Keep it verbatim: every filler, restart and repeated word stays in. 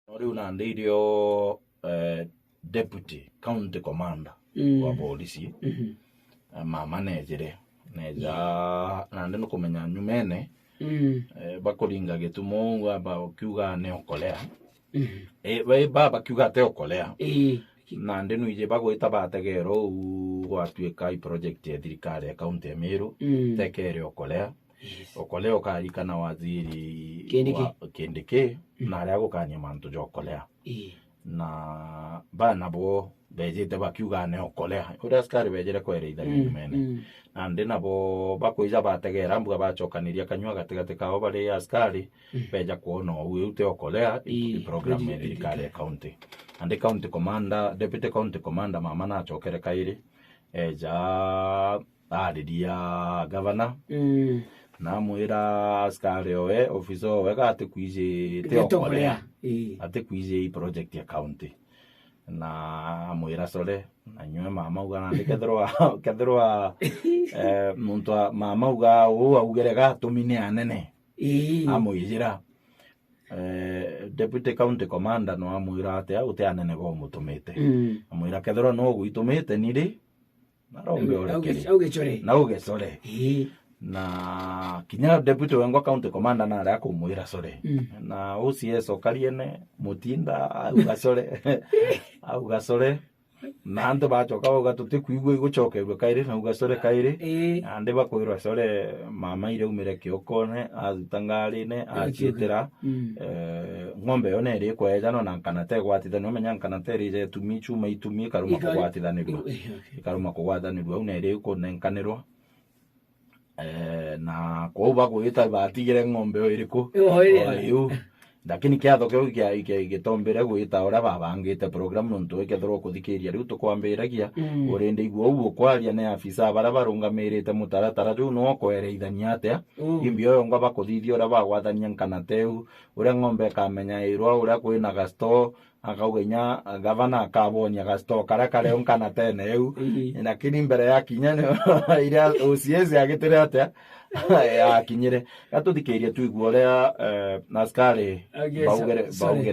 No riu nandi irio, eh, deputy county commander Mm. wa polisi, Mhm. eh, mama nejire. Neja, nandi nukumenya nyumene, Mm. eh, bakuringa gitumo, aba bakiuga ni Okolea. Mhm. Eh, ba, ba bakiuga ate Okolea. Ii. Nandi nwiji bagwita bategera uu gwatuika i project ya thirikari ya county ya Meru, Mm. tekere Okolea. Yes. Okolea ukarikana waziri Kindiki. wa Kindiki, Mm. na aria agukania mantu ja Okolea. Ii. Na bana bo bejite bakiuga ni Okolea. Uria askari bejire kwereithania Mm, nyumene. Mm. Nandi nabo bakwija bategera mbuga bacokaniria kanyua gatigati kao bari askari, Mm. beja kwona uu iu ti Okolea, i, Ii, i program ya ii, thirikari ya ii. county. Nandi county commander, deputy county commander mama nachokere kairi, eja ariria gavana, Mm. na amwira askari owe, ofisa owe, ga atikwiji ti Okolea. Okolea. Ii. Atikwiji i project ya county. Na amwira, "Sore, na nyue mama uga nandi kethirwa, kethirwa, eh, muntu wa, mama uga uu augire ga atumi ni anene." Ii. Amwijira. Eh, deputy county commander no amwira atia, uti anene bo umutumite. Mm. Amwira, "Kethirwa no ugwitumite ni ri, na rombe Au-, au urekere. Ge-, au gecore. Na ugesore." Ii. Na kinya deputy wengwa county commander nari akumwira sore. Mm. Na O C S okariene, Mutinda, auga sore. Auga sore. Na antu bacoka bauga, "Tutikwigua igucokerua kairi," na uga, "Sore kairi." Ii. Nandi bakwirwa, "Sore, mama ire aumire kiokone, ajuta ngarine, Akiuga. aciitira." Mm. Eh, ng'ombe yo neri ikwejanwa na nkanate igwatithanirua. Umenya nkanate irija itumi, chuma itumi, ikaruma Ika-, kugwatithanirua. i-, i-, okay. Ikaruma kugwathanirua, au neri ikunenkanirwa. Eh, na kwou bagwita batigire ng'ombe o iriku? O iria. O iu. Lakini kiatho kiu kia, kia, gitombire gwita uria babangite program, nontu ikethirwa ukuthikiria riu tukwambiragia, Mm. urindi igua uu ukwaria ni afisa baria barungamirite mutaratara juu no kwereithania atia. Mm. Imbi oyo ngwa bakuthithia uria bagwathania nkanate iu, uria ng'ombe ikamenyairwa, uria kwina gastoo, akauga inya gavana akabonia gastoo karia kari o nkanatene iu. Ii. Lakini mbere ya kinya ni iria O C S agitire atia? Yakinyire. Gatuthikirie twigue uria, eh, askari Auge so-, baugire, sorry. baugire